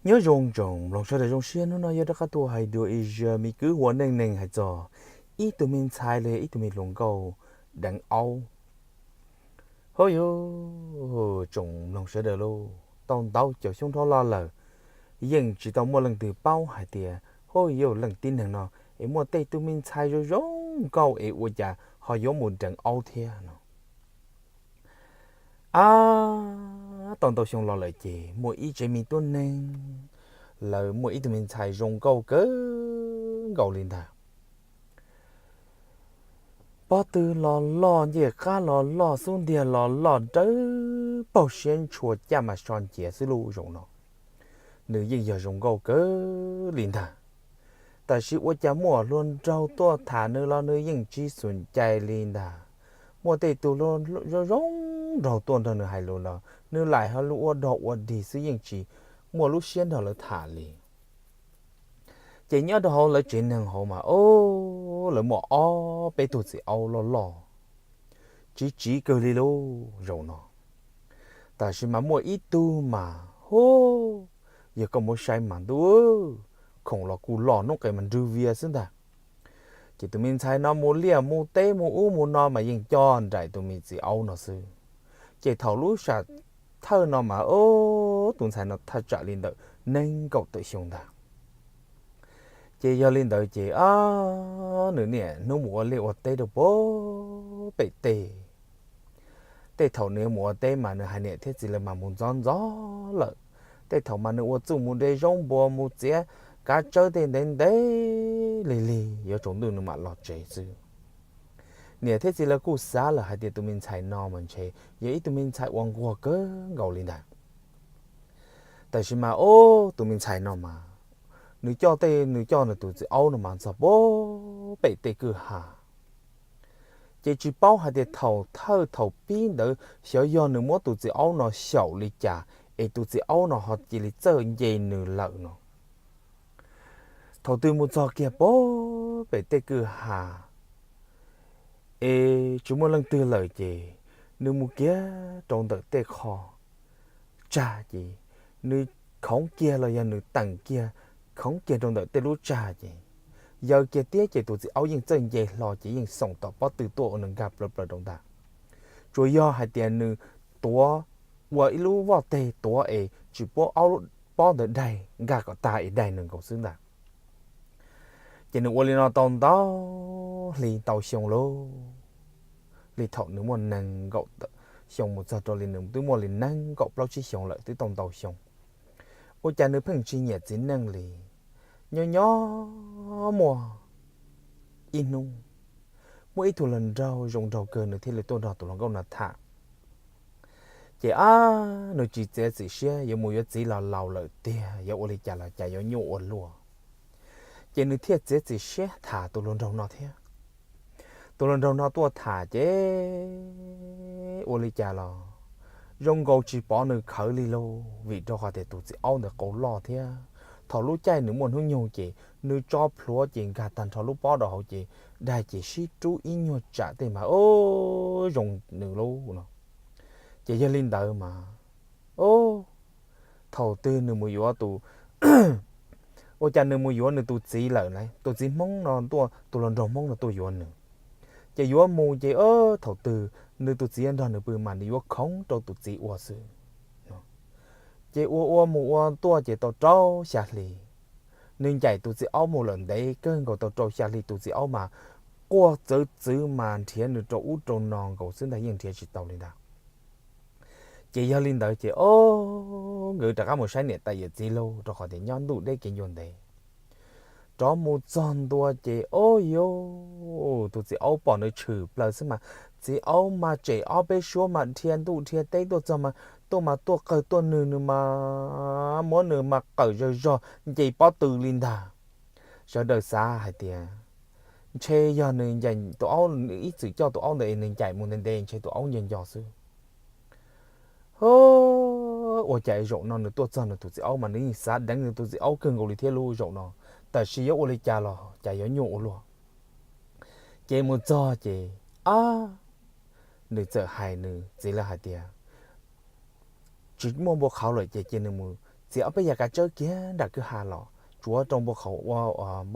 Nyob zoo tsoom mloog sawv daws zoo siab, hnub no yuav rov qab tuaj hais dua ib zaj me kwv ua neej neeg hais txog ib tug me ntxhais los yog ib tug me hluas nkauj deev aub. Hauj yus, tsoom mloog sawv daws lauj, tau ntau caum xyoo dhau los lawm, yeej tsis tau muaj leej twg paub hais tias hauj yus leej tib neeg no es muaj tej tug me ntxhais zoo zoo nkauj es ua cas ho yuav mus deev aub thiab no. Ab, tau ntau xyoo los lawm ces muaj ib tsev me tub neeg, lawv muaj ib tug me ntxhais zoo nkauj kawg nkaus li ntag. Pob tw los loj, ncej qab los loj, xub ntiag los loj, dawb paug siab ntshua, caj mas so nciav xwb lauj. Zaum no nws yeej yog zoo nkauj kawg li ntag, tab sis ua cas muaj hluas nraug tuaj tham nws los nws yeej tsis xum cai li ntag. Muaj tej tug zoo zoo nraug tuaj nrog nws hais lus los nws lam ho ua dog ua dig xwb, yeej tsis muaj lub siab nrog lawv tham li. Ces nyob rau hauv lawv tsev neeg hauv mas, o, lawv muaj ob peb tug txiv aub loj loj, tsiv tsiv kawg li lauj zaum no. Tab sis mas muaj ib tug mas, hu, yog koj muab saib mas ntuj, khoom los kuj loj, noob qes mas nrwg vias xwb ntag. Ces tus me ntxhais no mus liaj mus teb mus ub mus no mas yeej coj nraim tus me txiv aub no xwb. Ces thaum lub sam thawj no mas, o, tus ntxhais no thaj tsam li ntawm nees nkaum tawm xyoo ntag. Ces yog li ntawd ces, a, nws niaj hnub mus ua liaj ua teb rau puag pem tej. Tej thaum nws mus ua teb mas nws hais niam thiab txiv lawv mas mus ntxov ntxov lawm. Tej thaum mas nws ua txuj mus de zaub npua mus txiav kav tsawb tej ntev ntev lig lig yuav tsaus ntuj nws mam los tsev xwb. Niam thiab txiv lawv kuj xav lawm hais tias tus me ntxhais no mas ntshe yog ib tug me ntxhais uas nquag kawg nkaus li ntag. Tab sis mas, o, tus me ntxhais no mas, nws coj tej, nws coj nws tus txiv aub no mas txog puag pem tej kwj ha. Ces tsis paub hais tias thaum thawj thaum pib ntawd xyov yog nws muab tus txiv aub no xyaum li cas es tus txiv aub no ho cia li txawj nce nws lawm no. Thaum twg mus txog kiag puag pem tej kwj ha es tsis muaj leej twg lawm ces nws mus kiag rau ntawm tej qho tsag ces nws khoov kiag los yog nws teem kiag, khoov kiag rau ntawm tej lub tsag ces yaws kiag tiab ces tus txiv aub yeej txawj nce hlo ces yeej xoom tom pob tw tuaj ua nws nkag plaws plaws rau ntag. Tsuas yog hais tias nws tuav ua ib lub voj teg tuav es tsis pub aub pob ntawd daig, nkag kom tag es daig nws nkaus xwb ntag. Ces nws ua li no tau ntau hli ntau xyoo lauj. Li thaum nws muaj nees nkaum xyoo mus txog rau li nws twb muaj li nees nkaum plaub tsib xyoo lawm, twb tau ntau xyoo. Ua cas nws pheej tsis nyiam txiv neej li. Nyob nyob muaj ib hnub, muaj ib tug hluas nraug zoo nraug kawg nws thiaj li tuaj nrog tus hluas nkauj no tham. Ces ab, nws tsis txiav txim siab, yuav mus yuav txiv los laus lawm tiag, yuav ua li cas los cas yuav nyuaj ua luaj. Ces nws thiaj txiav txim siab tham tus hluas nraug no thiab. Tus hluas nraug no tuaj tham ces ua li cas los zoo nkaus tsis pom nws khawv li lauj, vim rau qhov tias tus txiv aub ntawd qau loj thiab. Thaum lub caij nws muaj hnub nyoog ces nws tso plhuav ces nkag tag nrho lub pob rau hauv ces daig ces sib rub ib nyuag tsam tej mas, o, zoo nws lauj no. Ces yog li ntawd mas, o, thaum twg nws mus yuav tus, ua cas nws mus yuav nws tus txiv lawm na, tus txiv Hmoob no tuaj, tus hluas nraug Hmoob no tuaj yuav nws. Ces yuav mus ces thaum twg nws tus txiv nrog nws pw mas nws yuav khoov rau tus txiv ua xwb. Ces ua ua mus ua tuaj ces tau rau xya hli, nws ncaim tus txiv aub mus lawm ntev kawg nkaus, tau rau xya hli tus txiv aub mas quaj txawv txwv mas nrhiav nws rau ub rau no nkaus xwb ntag, yeej nrhiav tsis tau li ntag. Ces yog li ntawd ces, o, nkawd rov qab mus saib niam tais yawm txiv lauj, rau qhov tias nyob ntuj deb kev ncua ntev. Rov mus txog ntua ces, o, yus, tus txiv aub pom nws tshwm plaws xwb mas, txiv aub mas tsem ob peb suab mas dhia ntuj dhia teb tuaj txog mas, tuaj mas tuaj qawg tuaj nws, nws mas muab nws mas qawm zog zog nce pob tw li ntag. Sawv daws xav hais tias ntshe yog nws ncaim tus aub, nws ib txwm coj tus aub ntawd es nws ncaim mus ntev ntev ntshe tus aub nco nco xwb. Ua cas zaum no nws tuaj txog nws tus txiv aub mas nws yeej xav deev nws tus txiv aub kawg nkaus li thiab lauj zaum no, tab sis yuav ua li cas los cas yuav nyuaj ua luaj. Ces mus txog ces, ab, nws txawm hais nws txiv lawv hais tias tsis muaj npua qhauv lawm ces cia nws mus txiav ob peb yav kav tsawb kiag nram kwj ha los tsuav rau npua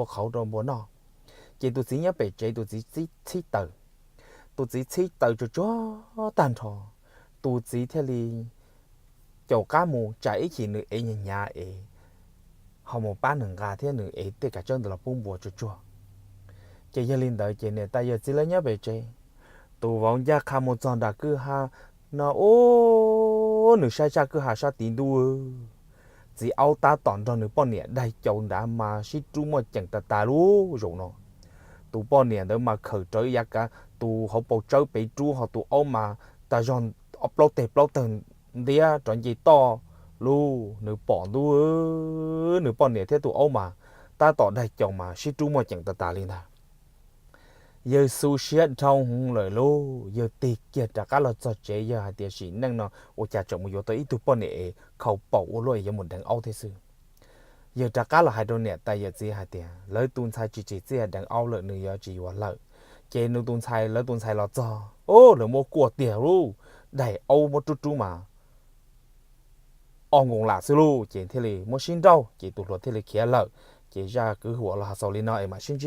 qhauv rau npua noj. Ces tus txiv nyob pem tsev, tus txiv txhib taws, tus txiv txhib taws tsuag tsuag tag nrho, tus txiv thiaj li caum qab mus tsam ib chim nws ev hnyav hnyav es ho mus pab nws nqa thiab nws ev tej kav tsawb ntawd los pub npua tsuag tsuag. Ces yog li ntawd ces niam tais yawm txiv lawv nyob pem tsev, tus vauv ncaj qha mus txog nram kwj ha no, ub, nws saib sab kwj ha sab tid ntuj, txiv aub tab tom nrog nws poj niam daig caus nrad mas sib rub muaj ceem tas tas lub zaum no. Tus poj niam ntawd mas khawm rawv yav kav, tus hauv paus tsawb pem rub, ho tus aub mas tas zog plaub teg plaub tawg ntiab rov nce toj lub. Nws pom ntuj, nws poj niam thiab tus aub mas tab tom daig caus mas sib rub muaj ceem tas tas li ntag. Yawg xu siab dhau hwv lawm lauj, yawg tig kiag rov qab los txog tsev, yawg hais tias sim neej no ua cas tseem mus yuav tau ib tug poj niam es khaus paum ua luaj es yuav mus deev aub thiab xwb. Yawg rov qab los hais rau niam tais yawm txiv hais tias lawv tus ntxhais tsis tsim txiaj deev aub lawm, nws yuav tsis yuav lawm. Ces nws tus ntxhais, lawv tus ntxhais los txog, o, lawv muab kuaj tiag lauj, daig aub muab rub rub mas o nkoos lam xwb lauj. Ces thiaj li muab sib nrauj, ces tus hluas thiaj li khiav lawm. Ces zaj kwv huam los xaus li no es mam sib ntsib.